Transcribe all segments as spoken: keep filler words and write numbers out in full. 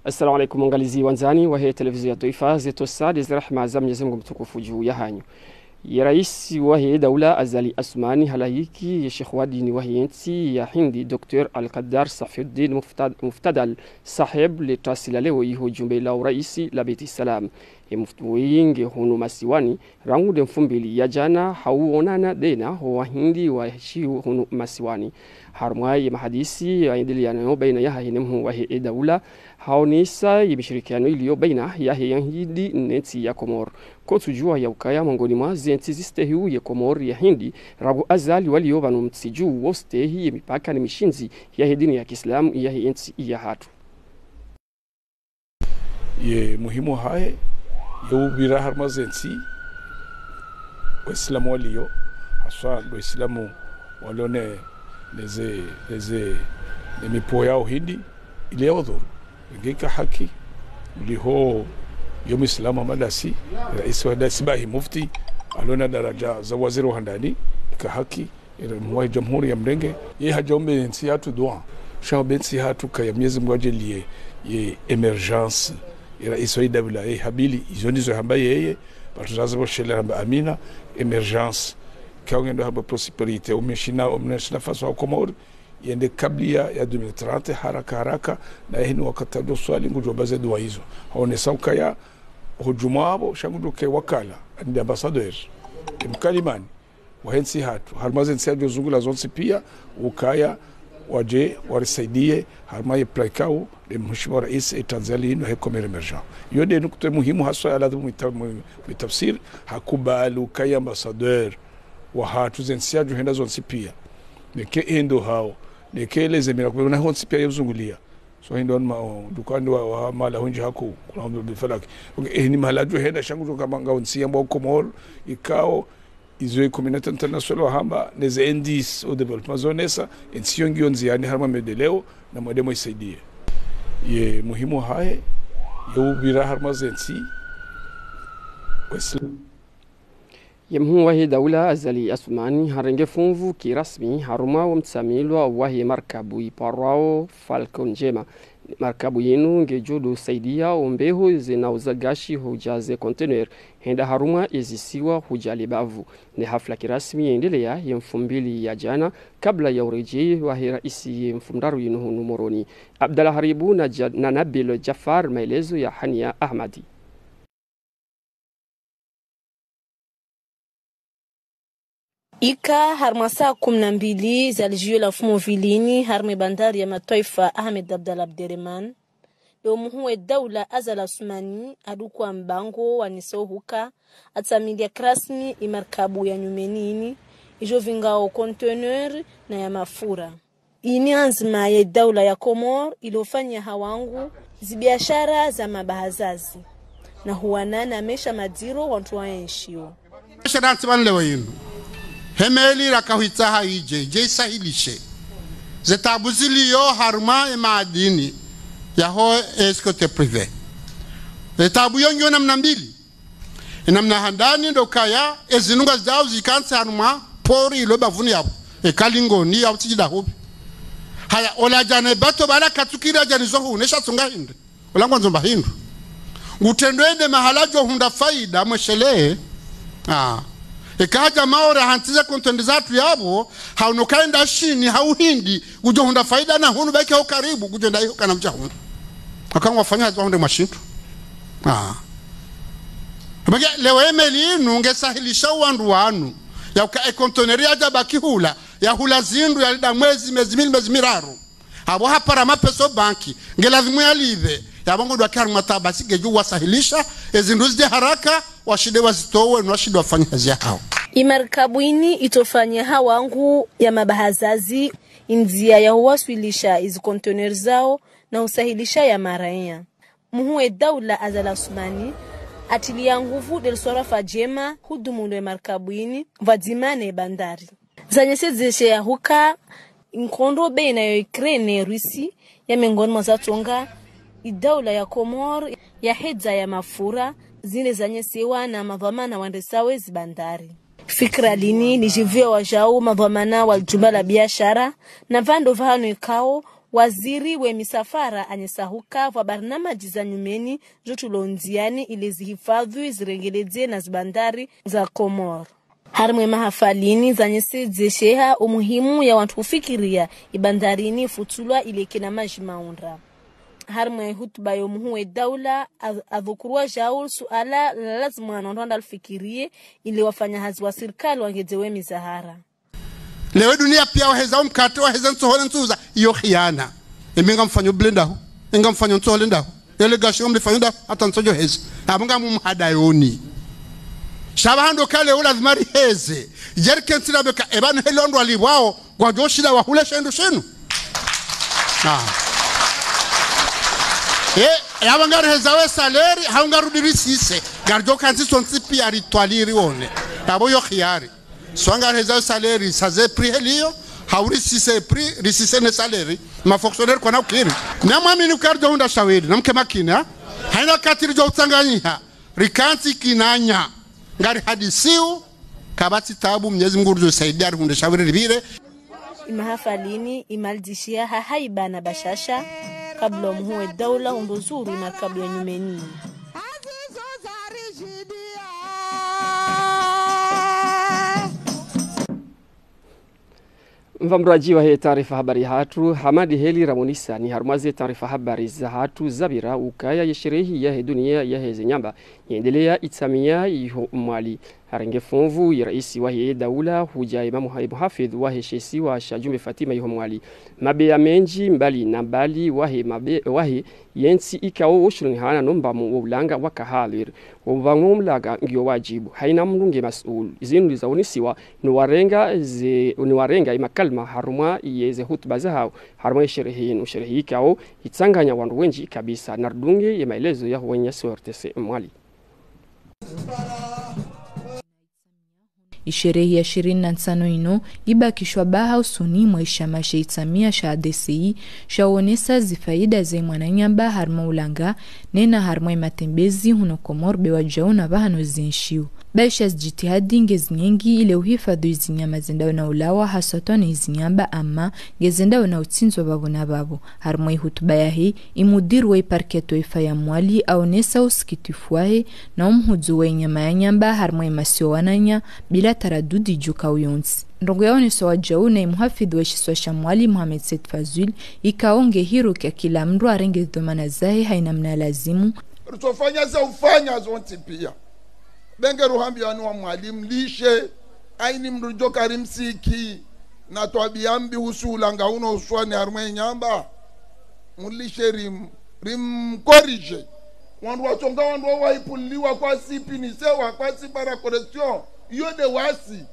Assalamu alaikum, wangalizi wandzani wahe televizio ya twaifa, ze tosa de ze rahma za Mwenyezi Mungu mtukufu juu yahanyu. Ye raisi wahe daula Azali Assoumani halaiki ye shekhu wa dini wahe yentsi ya Hindi, Docteur Al-Qaddar Safiuddin Mufta-, Muftadal Saheb, le tasi la leo iho jumba la uraisi la Beit Salam. Ye mufti woyi nge hunu masiwani, rangu de mfumbili ya jana, hauonana dena ho Wahindi waishio hunu masiwani. Harumwa ye mahadisi yaendeleana nayo baina yahahe ne mhuu wahe daula, haonesa ye mishirikiano iliyo baina yahe ya Hindi ne ntsi ya Komori. Kotsujua ya ukaya mwangoni mwa ze ntsi zistehiu ye Komori ya Hindi, rangu Azali waliyo pvanu mtsi juu wo ustehi ye mipaka ne mishindzi yahe dini ya kiislamu yahe yentsi yahatru. Ye muhimu hahe, ye upvira harumwa ze ntsi, Waislamu waliyo, haswa ndo Waislamu waliyo ne, ne ze, ne ze, ne mipo yao Hindi, ile ya udhuru. Nge ika haki, uliho, yo Muislamu hama dasi, raisi wa dasi bahi mufti, aliyo na daraja za waziri wa handani, ika haki, ira mwa jamhuri ya mrenge, ye hadja umbe ntsi yahatru dua. Sha umbe ntsi yahatru kaya Mwenyezi Mungu ajaliye ye émergence. Ira iso idabila ye habili, izo ndizo hamba yeye, pvatsu zaze bo shele hamba amina, émergence. Kaya ungendo hamba prospérité, umeshina, umeshina faso wa Komori, yende kabla ya deux mille trente, haraka haraka, na yeheni wakati ndo swali ngudjo baze dua izo. Haonesa ukaya, hujuma abo, sha ngudjo ke wakala, ndi ambassadeur. Mkalimani. Wahe ntsi yahatru, harumwa ze ntsi yadjo zungula zontsi pia, ukaya, waje, warisaidiye, harumwa ye plan ikao, le mheshimiwa raisi, e Tanzania inu he Comores émergent. Yo de nukta muhimu haswa ya lazimu mwita-, mwi-, mwitafsiri, hakubali ukaya ambassadeur, wahatru ze ntsi yadjo henda zontsi pia. Neke endo hao, neke le zemira kubena hontsi pia yozungulia. So hindo ma, o, dukani wa, wa mala hunji haku, kuna mbe bifelaki. Ok, eh, ni mahala djo henda sha ngudjo kama nga ontsi yamba Komori, ikao, izo ye communauté internationale wahamba, ne ze indices au développement zonesa, entsi yo ngiyo ndziani harumwa maendeleo, na mwende mwaisaidiye. Ye muhimu hahe, ye upvira harumwa ze ntsi, Waislamu. Ye mhuu wahe daula Azali Assoumani harenge funvu kirasmi harumwa wo mtsamilwa wahe markabu iparwao Falcon Njema. Markabu yinu ngedjo do saidia ombeho ze nau za gashi hudja ze conteneur henda harumwa ezisiwa hudja lebavu. Ne hafla kirasmi yendelea ye mfumbili ya jana kabla ya uredjei wahe raisi ye mfumdraru yinu hunu Moroni. Abdallah Haribu na Ja-, na Nabil Jafar, maelezo ya Hania Ahmadi. Ika harumwa saa kumi na mbili za lijiyo la mfumo vilini harumwa bandari ya matwaifa Ahmed Abdallah Abderemane, ndo mhuu we daula Azali Assoumani adukua mbango wa niso huka atsamiliya kirasmi imarkabu ya nyumeni ini, ijo vingao conteneur na ya mafura. Ini anzima ye daula ya Komori ilofanya hawangu zibiashara za mabahazazi na huwanana mesha madziro wantru waenshio. Shara ntsi pvanu leo inu. He meli raka huitsaha ije, ije isahilishe ze tabu ziliyo harumwa e maadini yaho e société privée. Ze tabu yo ngiyo namna mbili. Enamna handani ndo kaya, ezinu ngazidjao zikantsi harumwa pori ilo bavuni yapvo. Eka Lingoni au tsidjida hupvi. Haya, ola djana ebato bala katsukira djana izo hunu, esha tsonga hindri. Ola ngwandzo mba hindru. Ngutrendo ende mahala djo hundra faida mweshelee. Ah. Eka hadja maore hantsize kontendi zatru yapvo, hauno kaenda Shini, hau Hindi, ngudjo hundra faida na hunu baki hau karibu, ngudjo enda iho kana mdja hunu. Aka ngwafanya hazi wahundre mwa shintru. Ah. Baki leo e meli inu ngesahilisha wandru wanu. Ya uka e konteneri yadja baki hula. Ya hula zindru ya lida mwezi, mezi mili, mezi miraru. Apvo hapara mapesa o banki. Nge lazimu ya live. Yapvo ngudjo waki harumwa tabu basi ngedjo wasahilisha. Ezindru zidje haraka. Washinde wazitowe, no washinde wafanye hazi yahao. Imarkabu ini itofanya hawangu ya mabahazazi. Indzia ya huwaswilisha izi konteneri zao na usahilisha ya maraya. Mhuu we daula Azali Assoumani, atiliya nguvu de liswarafa djema hudumulo ye markabu ini, pvwadzima ne bandari. Zanyesedzeshe ya huka, inkondo baina yo Ukraine ne Russie, ya mengoni mwa zatsonga, idaula ya Komori, ya hedza ya mafura, zine zanyesewa na madhwamana wandresawe zibandari. Fikira lini, ni jivuya wajau madhwamana wa jumba la biashara, na pvandru pvahanu ikao, Waziri we misafara anyesa huka pvwa barnamaji za nyumeni zotulwa ndziani ile zihifadhwi zirengeledze na zibandari za Komori. Harimwa ye mahafali ini zanyesedze sheha umuhimu ya wantru hufikiria ibandarini futulwa ile kena maji maundra. Harimwa ye hutuba yo muhuu we daula, a-, adhukurwa djau suala la lazima wandru wandru walifikirie ile wafanyahazi wa sirikali wangedze we mizahara. Leo dunia pia waheza umkate, waheza ntsohole ntsuza, iyo khiana. Emi ngamfanyo bile ndaho, ngamfanyo ntsohole ndaho, ele gashi ngamlifanyo ndaho, hata ntsodjo heza. Abo ngamumhadayoni. Sha pvahanu kale ula lazima riheze. Jeri kentsi la beka, eba ni helo ndo walipvwao, ngwadjo shinda wahule she ndru shinu. Ah. E, yaba ngariheza we salaire, hau ngarudi risise. Ngaridjo kantsi sontsi pia ritwaliri one. Abo yo khiari. Swa ngariheza we salaire, saze prix heliyo, hau risise prix, risise ne salaire. Ma fonctionnaire kwana ukiri. Na mwamini uka ridjo hundra shawiri, na mke makini, ha? Haina wakati ridjo utsanganyiha. Rikantsi kinanya. Ngarihadisiu, kapvatsi tabu, Mnyezi Mungu ngudjo saidia rihundre shawiri ripvire. Imahafali ini imalizishia ha haiba na bashasha, kabla umuhuu we daula hundro zuru imarkabu ya nyumeni. Mvambraji wahe taarifa habari hatru, Hamadi Heli ramonisa ni harumwa ze taarifa habari zahatru zapvira ukaya ye sherehi yahe dunia yahe ze nyamba yendelea Itsamia iho Mwali. Harenge funvu ye raisi wahe daula hudja ye mamu-, ye muhafidhu wahe she isiwa sha Djumbe Fatima iho Mwali. Mabeya mendji mbali na mbali wahe mabe-, wahe yentsi ikao woshulunihana no mbamo wo ulanga waka hadhwir. Wo mbamo wo ulanga ngiyo wadjibu. Haina mndru nge masuul. Zinu ndizo zaonesiwa ni warenga ze, ni warenga imakalima harumwa ye ze hutuba zahao, harumwa ye sherehi inu. Sherehi ikao itsanganya wandru wendji kabisa. Narudunge ye maelezo ya huwenya C R T C Mwali. Isherehi ya ishirini na ntsanu inu ibakishwa baha usoni mwa ishama sha Itsamia sha A D C I, sha uonesa zifaida za imwananyamba harimwa ulanga, nena harimwa imatembezi hunu Komori be wadjau na pvahanu zinshiu. Baisha zijitihadi nge zinyengi ile uhifadhwi izinyama zendao na ulawa haswatwa na izinyamba ama nge zendao na utsindzwa pvapvo na pvapvo. Harimwa ihutuba yahe, imudiri wa iparke ya twaifa ya Mwali aonesa usikitifu wahe na umhudzo wa inyama ya nyamba harimwa imasiwa wananya bila taradudi dju ka uyontsi. Ndrongo yaoneswa wadjau na imuhafidhu wa ishisiwa sha Mwali Mohamed Said Fazul, ikao nge hiro kia kila mndru arenge dhwamana zahe haina mna lazimu. Ritsofanya za ufanya zontsi pia. Be nge ruhambia wanu wa Mwali mlishe, haini mndru djo kari msiki, na twabia mbi husu ulanga unu uswani harimwa inyamba. Mlishe rim-, rimkorije. Wandru watsonga wandru wa waipuliliwa kwasi punisewa, kwasi para correction. Iyo de wasi.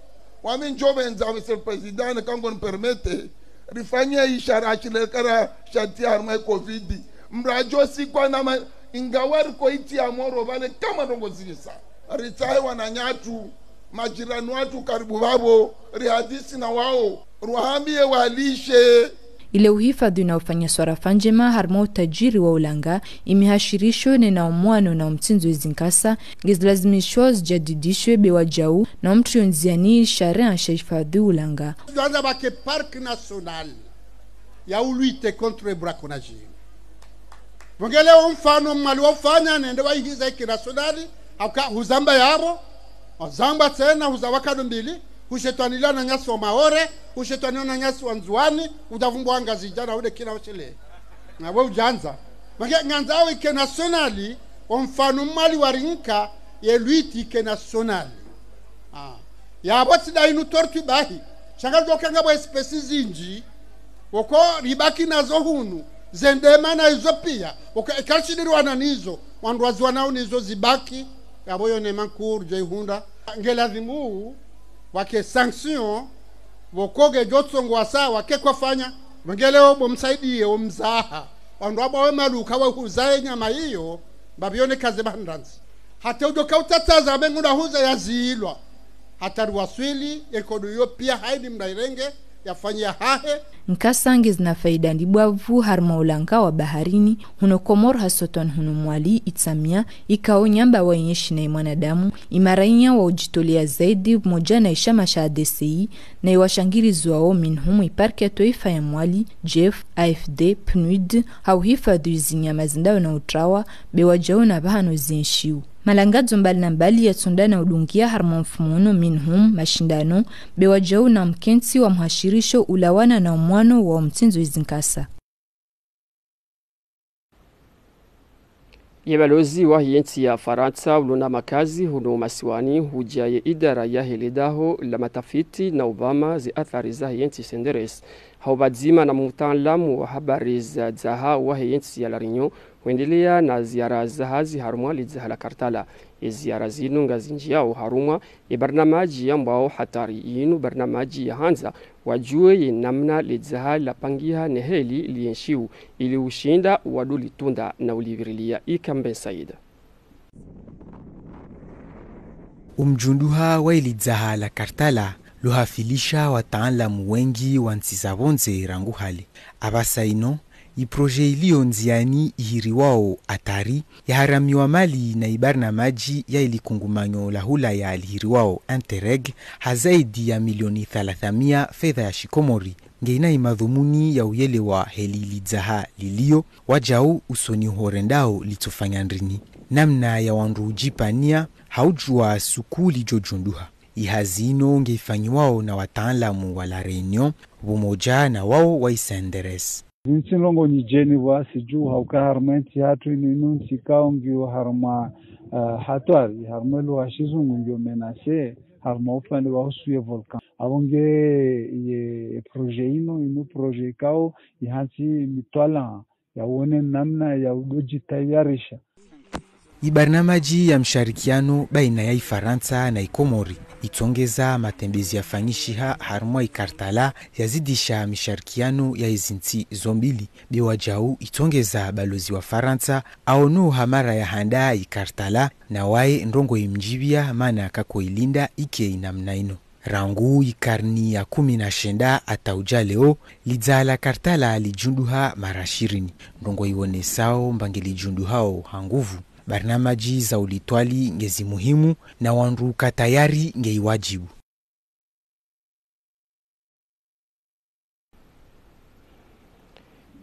Wami ndjo pvendza, Monsieur le Président, ne kango ni permettre, rifanye ishara shile kara shatia harimwa covid. Mndru adjo sikwa na ma-, ingawa riko iti ya moro pvale kama ndrongo zisa. Ritsahe wananyatru, majirani watru karibu pvapvo, rihadisi na wao, ruwahambie walishe. Ile uhifadhwi na ufanya swarafa ndjema harimwa utajiri wa ulanga, imihashirisho nena umwano na umtsindzo izinkasa, nge zilazimishwa zijadidishwe be wadjau, na umtrio ndziani sharia sha hifadhwi ulanga. Tuanza pvake parc national ya ulutter contre braconnage. Pvongele wo mfano Mwali wafanya nende waihiza ike national, hauka huzamba yapvo, huzamba tsena, huza wakado mbili, hushetwanila na nyasi wa Maore, hushetwanila na nyasi wa Ndzuani, udavumbu wa Ngazidja na ude kina ushele. Na we udjandza. Pvange ngandza awe ike national, wo mfano Mwali warinka, ye lutter ike national. Ah. Yapvo tsi dainu tortue bahi. Sha ngadjoka ngapvo espèces zindji. Woko ribaki nazo hunu. Zendema na izo pia. Woko ekalishidiri wana nizo. Wandru waziwa nao nizo zibaki. Yapvo yo ne mankur djo ihundra. Nge lazimu wake sanction. Woko ngedjo tsongwa sa wake kwafanya. Pvangele wo bo msaidie wo mzaha. Wandru wapvo we maluka wahuzaye nyama iyo. Mbapvi yo ne kaze bahandrandzi. Hata udjoka utsatsaza be ngunda huza yazilwa. Hata ruwaswili, ye nkodo iyo pia haini mndru airenge, Yafanya hahe. Nkasa ngezina faida ndribwavu harumwa ulanga wa baharini, hunu Komori haswatan hunu Mwali, Itsamia, ikao nyamba wa yenyeshi na imwanadamu, imarainya wa ujitolea zaidi, pvwamoja na ishama sha A D C I, na iwashangirizi wao minhum iparki ya twaifa ya Mwali, J E F, A F D, PNUD, ha uhifadhwi zinyama zindao na utrawa, be wajau na pvahanu zienshio. Malangadzo mbali na mbali yatsonda na udungia harumwa mfumo unu minhum, mashindano, be wajau na mkentsi wa mhashirisho ulawana na umwano wa umtsindzo izinkasa. Ye balozi wahe yentsi ya Farantsa ulona makazi hunu masiwani hudja ye idara yahe ledaho la matafiti na upvama ze athari zahe yentsi C N D R S, ha upvadzima na mutaalamu wa habari za dzaha wahe yentsi ya La Réunion, hwendelea na ziara za hazi harumwa lidzaha la Kartala. Ye ziara zinu ngazinjiao harumwa ye barnamaji yambwao Hatwari. Yinu barnamaji yahandza wajue ye namna lidzaha lapangiha ne heli lienshio, ili ushinda wadulitunda na ulivirilia. Ikambe Said. Umjunduha wa ilidzaha la Kartala luhafilisha wataalamu wengi wa ntsi za pvondze rangu hale. Apvasa inu, iprojet ilio ndziani ihiriwao Hatwari, yaharamiwa mali na ibarnamaji ya ilikungumanyo la Hulaya lihiriwao Interreg, ha zaidi ya milioni thalathamia fedha ya shikomori, ngeina imadhumuni ya uyelewa heli lidzaha lilio, wajau usoni uhorendao litsofanya ndrini. Namna ya wandru ujipania, ha ujua suku lidjojunduha. Ihazi inu ngeifanyiwao na wataalamu wa La Réunion, pvwamoja na wao wa I C N D R S. Zinu tsi ndrongoo nyidjeni pvwa siju hauka harumwa entsi hatru inu, inu ntsi ikao ngiyo harumwa, eh, hatwari, harumwa lugha shizungu ngiyo menacée, harumwa upvande wa uhusu ye volcan. Apvo nge ye projet inu, inu projet ikao ihantsi mitwalaa ya uone namna ya udjitayarisha. Ibarnamaji ya msharikiano baina ya Ifarantsa na Ikomori itsongeza matembezi yafanyishiha harumwa Ikartala yazidisha misharikiano ya izintsi zombili. Be wajau itsongeza balozi wa Farantsa aono ha mara ya handa Ikartala, na waye ndrongoo imjibia mana kakoilinda ike inamna inu. Rangu ikarni ya kumi na shenda hata uja leo, lidzaha la Kartala lijunduha mara shirini. Ndrongoo ionesao mba ngelijunduhao ha nguvu. Barnamaji za ulitwali ngezi muhimu na wandru uka tayari ngeiwajibu.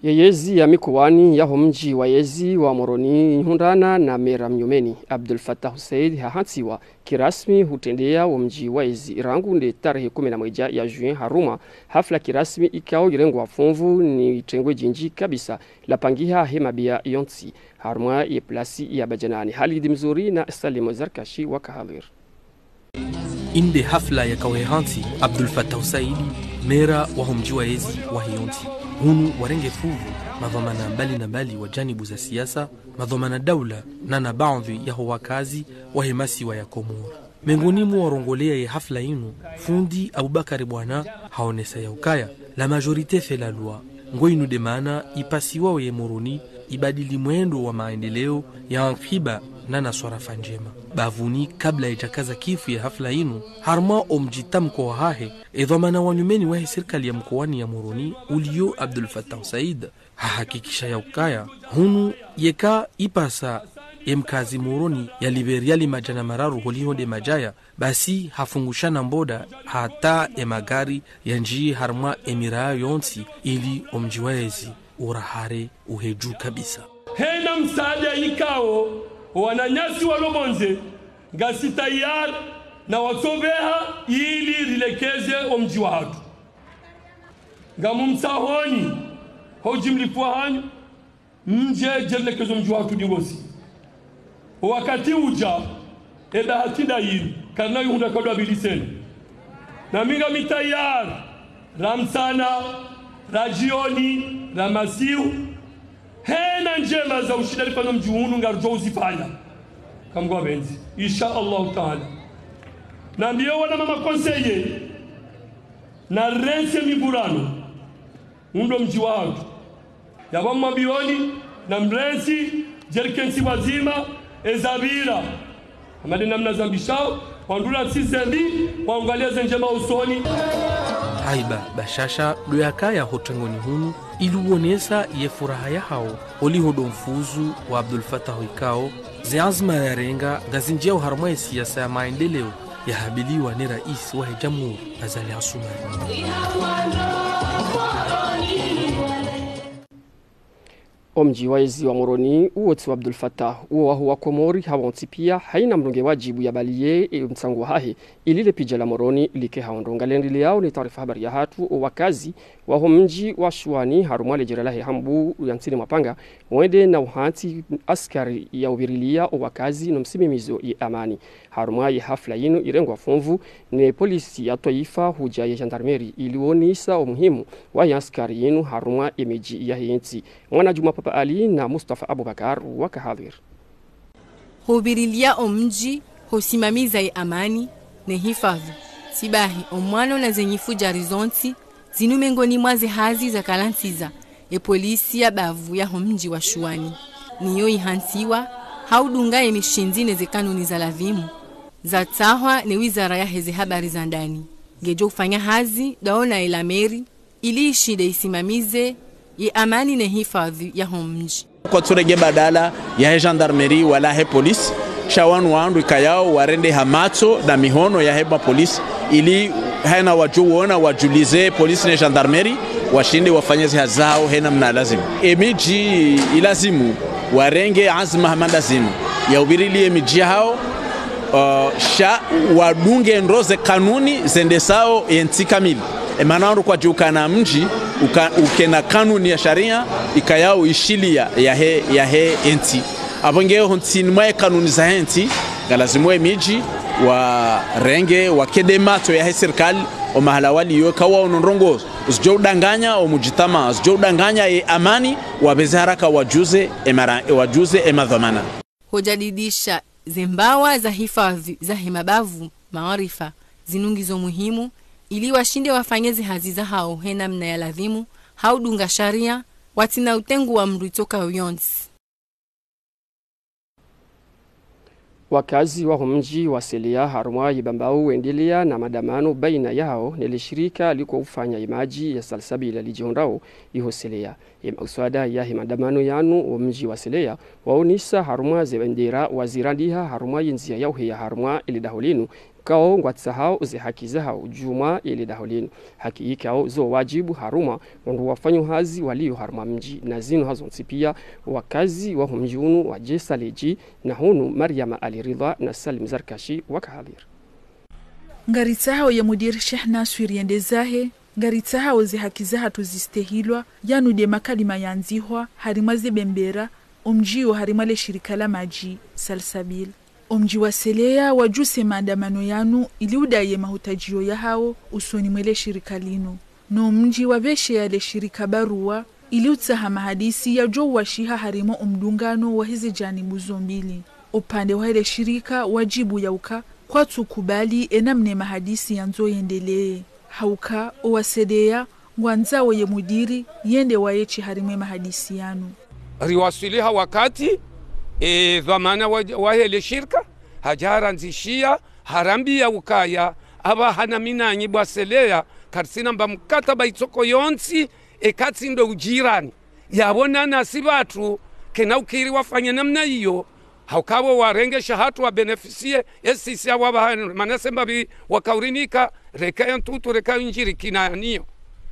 Ye yezi ya mikowani yaho mdji wa yezi wa Moroni ihundrana na mera mnyumeni. Abdul Fattah Said hahantsiwa kirasmi hutrendea wo mdji wa yezi rangu nde tarehi kumi na mwedja ya juin harumwa hafla kirasmi ikao irengwa funvu ni itrengwe djindji kabisa lapangiha he mabia yontsi harumwa ye plasi ya Badjanani. Halidi Mzuri na Salimu Zarkashi waka hadhir. Inde hafla yakao hehantsi Abdul Fattah Said, mera waho mdji wa yezi wahe yontsi. Hunu warenge funvu madhwamana mbali na mbali wa janibu za siasa, madhwamana daula, na na baadhwi yaho wakazi wahe masiwa ya Komori. Mengoni mwa warongolea ye hafla inu, fundi Abubakari Bwana haonesa ya ukaya, la majorité fait la loi. Ngo inu de maana ipasiwao ye Moroni ibadili mwendo wa maendeleo ya ankiba na na swarafa njema. Bavuni, kabla idjakaza kifu ya hafla inu, harumwa o mdjitamko wahahe, e dhwamana wa nyumeni wahe sirikali ya mkowani ya Moroni, ulio Abdul Fattah Said, hahakikisha ya ukaya, hunu yeka ipasa ye mkazi Moroni yalipve riali madjana mararu holiho nde madjaya, basi hafungusha na mboda hata ye magari yandji harumwa ye miraya yontsi ili o mdji wa yezi urahare uhe dju kabisa. Hena msaada ikao wananyasi walo pvondze ngasi tayari na watsobeha ili rilekeze o mdji wahatru. Ngamumtsahoni ho djimlipvwa hanyu, mdje dje rilekezo mdji wahatru dingosi. O wakati udja, e bahati nda yinu, karina yuhundra kado abili tsena. Na mi ngami tayari, ra mtsana, ra djioni, ra masihu, hena ndjema za ushinda rifanye o mdji unu ngarudjo uzifanya. Ka Mngu apvendze, insha Allahu Taala. Nambiyo wana mama conseiller, na rentsi mivurano, undo mdji wahatru. Yapvo mwambioni, na mrentsi, dje rikentsi pvwadzima, eza pvira. Hama nde namna zambishao, wandru ra ntsi zembi, waangalia ze ndjema usoni. Aiba bashasha ndo yakaya ho trengoni hunu ili uonesa ye furaha yahawo oliho ndo mfuzu wa Abdul Fattah ikao ze anzima yarenga ngazindjiao harumwa ye siasa ya maendeleo yahabiliwa ne raisi wahe jamhuri Azali Assoumani. Omdji wa ezi wa Moroni uwo tsi wa Abdul Fattah, uwo waho wa Komori hawontsi pia, haina mndru nge wadjibu yabaliye, e, mtsango wahahe, ili le pidja la Moroni like haondro. Ngalendeleao ne taarifa habari yahatru, owakazi waho mdji wa Shuwani harumwa le djera lahe Hambu ya ntsini mwa Panga, wende na uhantsi askari ya uvirilia owakazi no msimamizo ye amani. Harumwa ye hafla yinu irengwa fumvu ne polisi ya twaifa hudja ye gendarmerie ili wonesa omuhimu wa ye askari yinu harumwa ye midji yahe ntsi. Mwana Djuma Papa Ali na Mustafa Abubakar waka hadhwir. Huvirilia omdji, husimamiza ye amani ne hifadhwi. Sibahi, omwano na ze nyifudjari zontsi, zinu mengoni mwa ze hazi za kalantsiza ye polisi ya bavu yaho mdji wa Shuwani. Niyo ihantsiwa ha udunga ye mishindzi ne ze kanuni za ladhimu zatsahwa ne wizara yahe ze habari za ndani. Ngedjo ufanya hazi dwawo na ye lameri ili ishinde isimamize ye amani ne hifadhwi yaho mdji. Kwatsurenge badala yahe gendarmerie wala he polisi, sha wanu wandru ikayao warendeha matso na mihono yahe mapolisi, ili hena wadjo uona wadjulize polisi ne gendarmerie, washinde wafanye ze hazi zahawo hena mna lazimu. Emidji ilazimu warenge anzima hama nda zinu, ya uvirilia emidji yahawo, uh, sha wadunge ndro ze kanuni zendesao yentsi kamili. Emana wandru kwadji ukana mdji uka-, ukena kanuni ya sharia ikayao ishiliya yahe, yahe entsi. Apvo nge ho ntsini mwa ye kanuni zahe ntsi, ngalazimu emidji warenge, wakede matso yahe sirikali, omahala waliyo, kawaono ndrongo zidjo udanganya omudjitamaa, zidjo udanganya ye amani, wapveze haraka wadjuze emara-, wadjuze emadhwamana. Hujadidisha ze mbawa za hifadhwi zahe mabavu, maarifa, zinu ngizo muhimu, ili washinde wafanye ze hazi zahawo he namna ya ladhimu, ha udunga sharia, watsina utengu wa mdru itsoka uyontsi. Wakazi waho mdji wa Seleya harumwa ye Bambao wendelea na madamano baina yahawo ne le shirika liko ufanya ye madji ya Salsabila lidjihundrao iho Seleya. Ye mauswada yahe madamano yanu wo mdji wa Seleya waonesa harumwa ze bendera wazirandiha harumwa ye ndzia ya uheya harumwa ele daho linu, kao ngwatsahao ze haki zahawo djumwa ele daho linu. Haki ikao zo wadjibu harumwa wandru wafanyao hazi walio harumwa mdji, na zinu hazontsi pia wakazi waho mdji unu wa Djesa Ledji, na hunu Mariama Ali Ridha na Salim Zarkashi waka hadhwir. Ngaritsahao ye mudiri Sheikh Naswir yende zahe, ngaritsahao ze haki zahatru zistehilwa, yanu nde makalima yandzihwa harimwa ze bembera, omdjio harimwa le shirika la madji, Salsabil. Omdji wa Seleya wadjuse maandamano yanu ili udaye mahutadjio yahawo usoni mwe le shirika linu. No mdji wapvesheya le shirika barua ili utsaha mahadisi yadjo uwashiha harimwa omdungano wahe ze janibu zo mbili. Upande wahe le shirika wadjibu yauka kwatsukubali enamna mahadisi yandzo yendelee. Hauka owa Seleya ngwandzao ye mudiri yende wayeshe harimwa mahadisi yanu. Riwaswili ha wakati, e, dhwamana wa, wahe le shirika, hadja harandzishiya, harambia ukaya, apvaha na mi nanyi bwa Seleya, karitsina mba mkataba itsoko yontsi, eka tsi ndo ujirani. Yapvo na nasi pvatru, kena ukiri wafanye namna iyo, hauka pvo warenge shahatru wa bénéficier, esisi ya wapvaha, mana se mbapvi wakaurinika, reka ya ntutu, reka ya ndjiri kina ya niyo.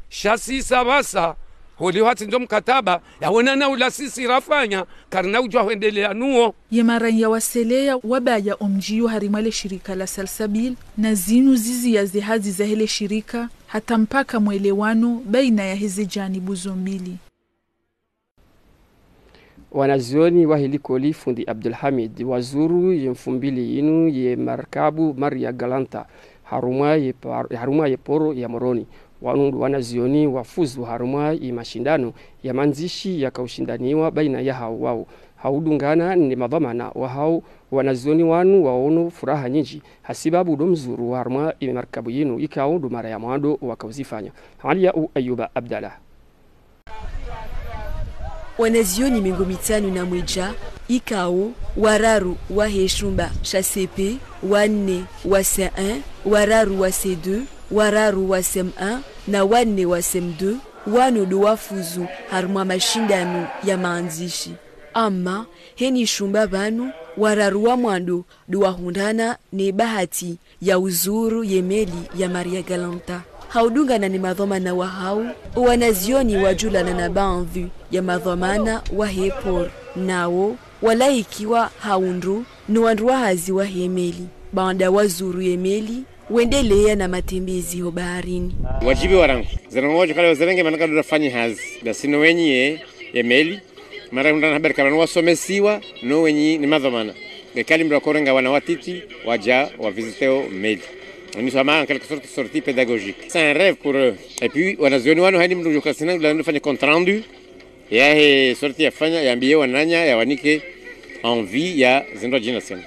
Sha sisa pvasa, holiho hatsi ndo mkataba, yapvo na na ula sisi rafanya, karina udjua hwendelea nuwo. Ye maranya wa Seleya wabaya omdjio harimwa le shirika la Salsabil, na zinu ziziya ze hazi zahe le shirika, hata mpaka mwelewano baina yahe ze janibu zo mbili. Wanazioni wahe likoli Fundi Abdulhamid wazuru ye mfumbili yinu ye markabu Maria Galanta, harumwa ye par-, harumwa ye poro ya Moroni. Wanu ndo wanazioni wafuzu harumwa ye mashindano ya mandzishi yakaushindaniwa baina yahawo wawo. Ha udungana ne madhwamana wahawo, wanazioni wanu waono furaha nyindji, hasibabu ndo mzuru harumwa ye markabu yinu ikao ndo mara ya mwando wakauzifanya. Aliya u Ayuba Abdallah. Wanazioni mengo mitsanu na mwedja, ikao, wararu wahe shumba sha C P, wanne wa C un, wararu wa C deux, wararu wa C M un, Na wanne wa CM deux, wanu ndo wafuzu harumwa mashindano ya maandzishi. Amma, heni shumba pvanu, wararu wa mwando ndo wahundrana ne bahati ya uzuru ye meli ya Maria Galanta. Ha udungana ne madhwamana wahao, owanazioni wadjulana na baadhwi ya madhwamana wahe port, nawo walahikiwa ha undru no wandru wa hazi wahe meli. Baanda wazuru ye meli, wendelea na matembezi ho baharini. Wadjibu wa rangu, zirongoo djo kala zirenge mana kadu rafanya hazi, basi no wenyi ye, ye meli, mara hundra na habari kala no wasomesiwa, no wenyi ni madhwamana. Nge kali mndru wakorenga wana watiti, wadja, wavisiteo meli. Oni swa ma, en quelque sorte, sortie pédagogique. C'est un rêve pour eux. Et puis, wanazioni wanu hani mndru djo kasina, ndo fanya compte rendu, yahe sortie yafanya, yambiye wananya, yawanike envie ya zindru djina sena.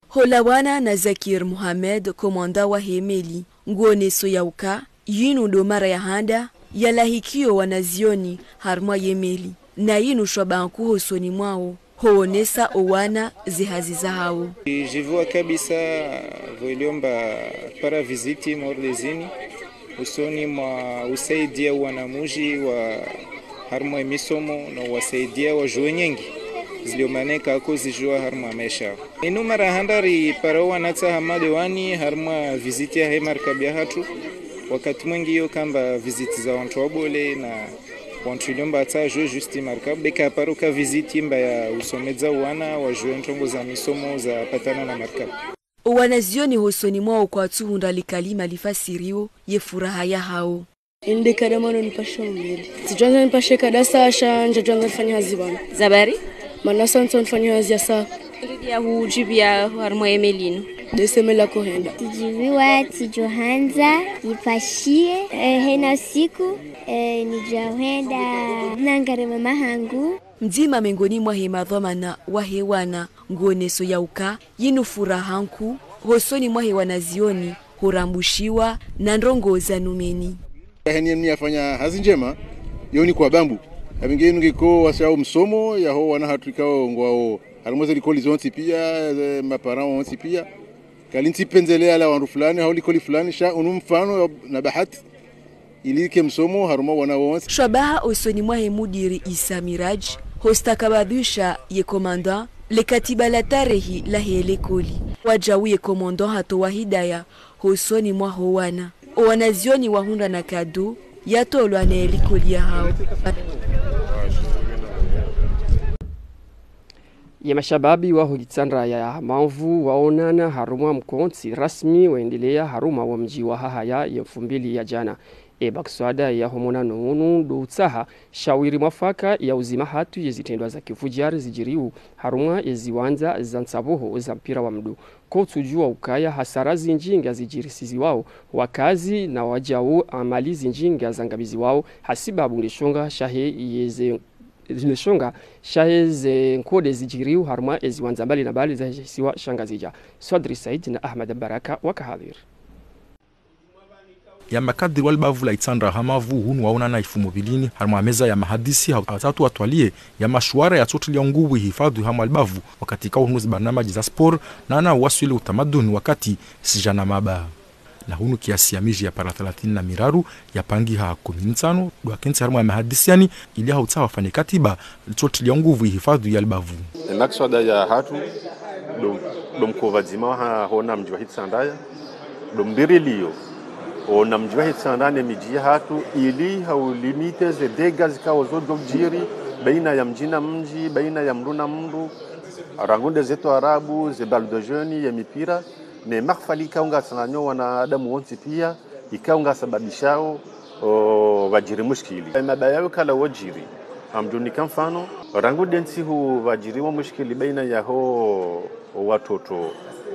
Holawana na Zakir Mohamed, komanda wahe meli, nguoneso ya uka, yinu ndo mara ya handa, yalahikiyo wanazioni harumwa ye meli. Na yinu shwabaha nkuu hosoni mwawo, hoonesa owana ze hazi zahao. Djiviwa kabisa, pvo iliomba para visite mwa urdezini, usoni mwa usaidia wana mdji wa harumwa emisomo, no wasaidia wadjuwe nyengi zilio maneka ako zidjuwa harumwa maesha. Inu mara handa ripara wanatsa hama dewani harumwa visite yahe markabu yahatru, wakati mwengi iyo kamba visite za wantru wabole na wantru iliomba atsa djuwe juste markabu, beka paro ka visite mba ya usomedza wana wadjuwe ntrongo za misomo za patana na markabu. Owanazioni hosoni mwawo kwatsuhundra likalima lifasiriwo ye furaha yahao. Inde kada mano nipashe omeli. Tsidjwandza nipashe kada sasha, ndjadjwandza nifanye hazi pvanu. Zabari? Mana sa ntso nifanye hazi ya sa. Ndidi ya hudjiviwa harumwa emeli inu. Desemela kohenda. Tsidjiviwa, tsidjohandza, nipashie, eh, hena siku, eh, nidjahenda nangare mama hangu. Mdzima mengoni mwahe madhwamana wahe wana, nguoneso ya uka, yinu furaha nkuu, hosoni mwahe wanazioni, horambushiwa, na ndrongoo za numeni. Heni yenu yafanya hazi ndjema, yoni kwa bambu. Abinge yenu ngeko wasao msomo, yaho wana hatru ikao ngwao. Harumwa ze likoli zontsi pia, ze maparents wontsi pia. Kali ntsi penzelea la wandru fulani, hau likoli fulani, sha unu mfano na bahati. Ili ke msomo harumwa wana wontsi. Shwabaha osoni mwahe mudiri Isa Miraj, hostakabadhisha ye komanda, le katiba la tarehi lahe likoli. Wadjau ye komanda hatowa hidaya, hosoni mwaho wana. Owanazioni wahundra na kado, yatolwa ne likoli yahao. Ye mashababi waho Itsandra ya Hamamvu waonana harumwa mkontsi rasmi waendelea harumwa wo mdji wa Hahaya ye mfumbili ya djana. E makswada yaho monano unu ndo utsaha shawiri mwafaka ya uzima hatru ye zitrendwa za kifudjari zidjiriwo harumwa ye ziwandza za ntsabuho za mpira wa mndru. Kotsudjuwa ukaya hasara zindji ngazidjirisiziwao wakazi na wadjau, amali zindji ngazangamiziwao hasibabu nde shonga shahe yeze, nde shonga shahe ze nkode zidjiriwo harumwa ye ziwandza mbali na mbali zahe shisiwa sha Ngazidja. Swadri Said na Ahmad Baraka waka hadhwiri. Ya makadiri wa libavu la Itsandra Hamamvu hunu waonana ifumo pvilini harumwa meza ya mahadisi ha, ha utsatsu watwaliye ya mashuwara ya tsotiliya nguvu ihifadhwi harumwa libavu wakati kao hunu zibarnamaji za sport na na uwaswili utamaduni wakati sijana maba. Na hunu kiasi ya midji ya para thalathini na miraru ya pangiha kumi ntsanu ndo wakentsi harumwa ya mahadisi yani ili ha utsaha wafanye katiba litsotiliya nguvu ihifadhwi ya libavu. Emakswada ya hatru ndo, ndo mkova dzima wa ha, hona mdji wa Itsandra ya, ndo mbirilio, hona mdji wa Itsandra ne midji ya hatru, ili ha ulimite ze dégâts zikao zodjo djiri, baina ya mdji na mdji, baina ya mndru na mndru, rangu nde ze twarabu, ze balles de jeunes, ye mipira, ne mahafali ikao ngatsanganyo wanadamu wontsi pia, ikao ngasababishao, o, pvadjiri mushkili. Emaba yayo kala wodjiri. Ngamdjo nika mfano, rangu nde ntsihu pvadjiri wo mushkili baina yaho watoto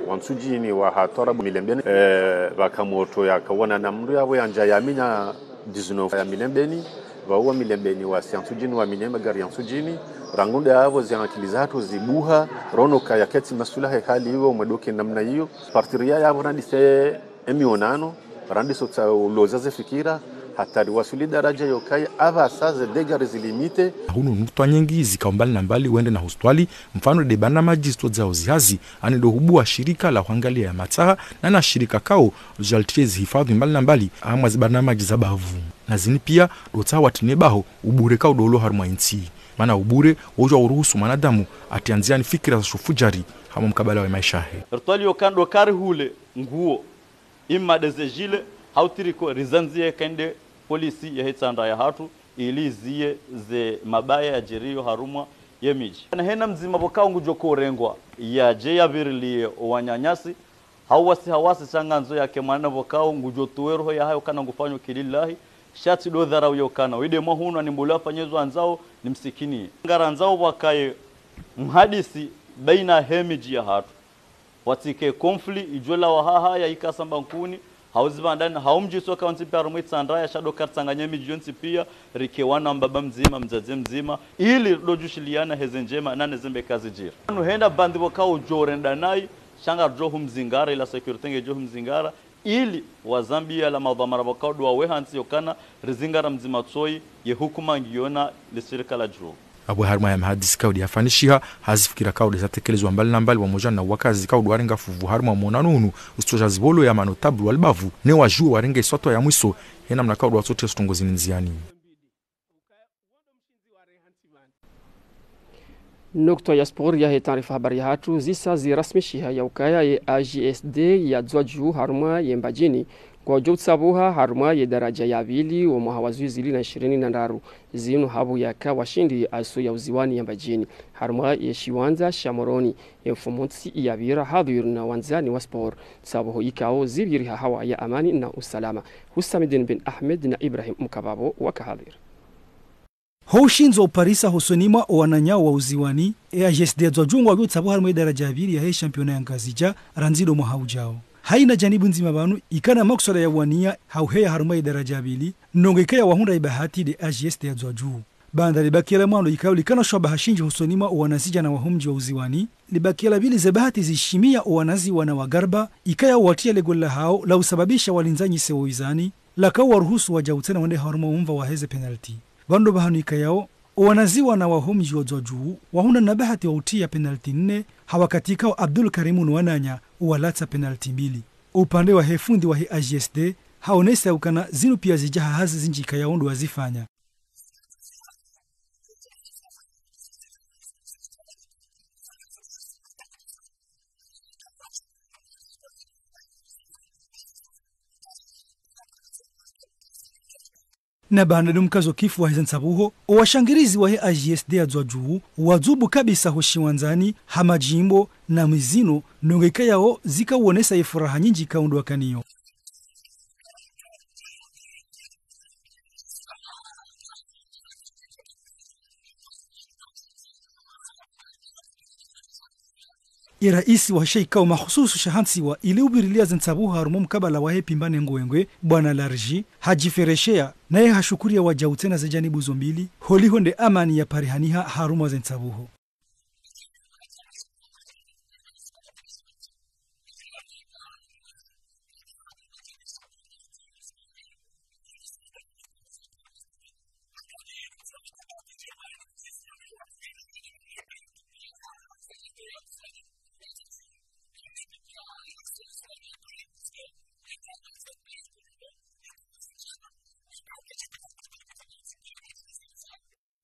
wa Ntsudjini wa ha twarabu Milembeni, eh, pvaka moto yakawana na mndru yapvo yandja yaminya dix-neuf ya Milembeni, pvauwa Milembeni wasi ya Ntsudjini waminya magari ya Ntsudjini, rangu nde yapvo ze ankili zahatru zibuha, ronoka yaketsi masula he hali iyo, mwedoke namna iyo. Partir ya yapvo randise emionano, randise utsa uloza ze fikira, Hata riwaswili daraja yokaya apvasa ze dégâts rizilimite. Hunu nukutwa nyengi zikao mbali na mbali wende na hustwali, mfano nde barnamaji zitodzao zihazi, yaani ndo hubua shirika la huangalia ya matsaha, na na shirika kao jaltie zihifadhwi mbali na mbali, hamwa zibarnamaji za bavu. Na zini pia, ndo tsaha watine baho, ubure kao ndo ulo harumwa intsi. Mana ubure, wodjo uruhusu mwanadamu, atie ndziani fikira za shufujari, hamwa mkabala wa maesha yahe. Rutwali yokana ndo kari hule, nguo, imma nde ze jile, hau tricot, rizandziye kende polisi yahe tsandra yahatru, ili ziye ze mabaya yadjiriyo harumwa ye midji. Na hena mdzima pvokao ngudjo korengwa, yadje yavirilie owananyasi, hawasi hawasi sha ngandzo yake mwana pvokao ngudjo tuwe roho yahayo kana ngufanyo kilillahi, sha tsi ndo dharau yokana. Wide mwa hunu animbole afanye zo andzao nimsikini. Ngarandzao pvwakaye mhadisi baina he midji yahatru. Pvatsike conflit idjo lawa hahaya ikao samba nkuni, hau zibandani, hau mdji soka wontsi pia harumwa itsandraya sha ndo karitsanganya midji yontsi pia, rike wana mbaba mdzima, mdzadze mdzima, ili ndo djushiliana heze ndjema, nane zembe kazidjiri. Anu henda bandi pvokao udjo renda nayi, sha ngaridjo humzingara, ila sécurité ngedjo humzingara, ili wazambia la madhwamana pvokao ndo wawe hantsi yokana, rizingara mdzima tsoyi, ye hukuma ngiyona le shirika la dju. Apvo harumwa ya mahadisi kao ndo yafanyishiha, hazifikira kao ndo zatekelezwa mbali na mbali wamoja na wakazi kao ndo warenga fuvu harumwa mwonano unu, usitosha zibolo ya manotablu wa libavu, ne wajuwe warenge iswatwa ya mwiso, hena mna kao ndo watsotia zitrongoo zini ndziani. Nukutwa ya sport yahe taarifa habari yahatru, zisa zirasmishiha ya ukaya ye A J S D ya Dzwadju harumwa ye Mbadjini, ngwadjo utsabuha harumwa ye daraja ya pvili wo mwaha wa zihwi zili na ishirini na ndraru. Zinu hapvo yaka washindi aso ya Uziwani ya Mbadjini, harumwa ye shiwandza sha Moroni, ye mfumontsi yapvira hadhwir na wandzani wa sport. Tsabuho ikao zipviri ha hawa ya amani na usalama. Husamidin bin Ahmed na Ibrahim Mkababo waka hadhwir. Ho ushindzi wa uparisa hosoni mwa owananyao wa Uziwani, e A J S D ya Dzwadju ngwapvyo utsabuha harumwa ye daraja ya pvili yahe championnat ya Ngazidja, randzi ndo mwaha ujao. Haina janibu ndzima pvanu, ikana makuswada ya uwania, ha uheya harumwa ye daraja ya pvili, ndrongoo ikaya wahundra ibahati nde A J S D ya Dzwadju. Baanda libakia la mwando ikao likana shwabaha shindji hosoni mwa owanazidjana waho mdji wa Uziwani, libakia la pvili ze bahati zishimia owanaziwana wa Garba, ikaya watia le goli lahao la usababisha walindzanyise wo wizani, lakao waruhusu wadjau tsena wende harumwa umva waheze penalti. Pvanu ndo pvahanu ikayao, owanaziwana waho mdji wa Dzwadju, wahundra na bahati wa utia penalti nne, ha wakati ikao Abdul Karimu no wananya, uwalatsa penalti mbili. Upande wahe fundi wahe A J S D, haonesa ukana zinu pia zidja ha hazi zindji ikayao ndo wazifanya. Na baanda ndo mkazo kifu waheze ntsabuho, owashangirizi wahe A J S D ya Dzwadju, wadzubu kabisa ho shiwandzani, ha madjimbo, na mizino, ndrongoo ikayao, zika uonesa ye furaha nyindji ikao ndo wakanayo. Ye raisi wahe she ikao mahususu shahantsiwa ili upvirilia ze ntsabuho harumwa mkabala wahe Pimba ne Ngwengwe, Bwana Larji, hadjifereshea, naye hashukuria wadjau tsena ze janibu zo mbili, holiho nde amani yaparihaniha harumwa ze ntsabuho.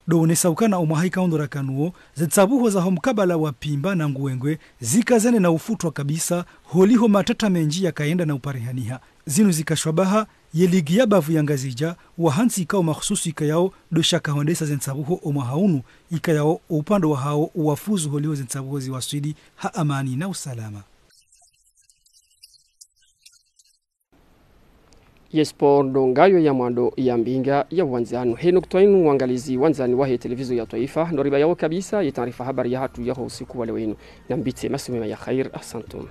Ndo uonesa ukana omwaha ikao ndo rakanuwo, ze ntsabuho zaho mkabala wa Pimba na Ngwengwe, zika zende na ufutwa kabisa, holiho matata mendji yakaenda na uparihaniha. Zinu zika shwabaha, ye ligi ya bavu ya Ngazidja, wahantsi ikao mahususu ikayao, ndo shaka hwendesa ze ntsabuho omwaha unu, ikayao upande wahao, uwafuzu holiho ze ntsabuho ziwaswili, ha amani na usalama. Ye sport ndo ngayo ya mwando ya mbinga ya wandzani. He nukutwa inu wangalizi wandzani wahe televizio ya twaifa, ndo ribayao kabisa ye taarifa habari yahatru yaho usiku wa leo inu. Nambitse masihu mema ya khair, ahsantum.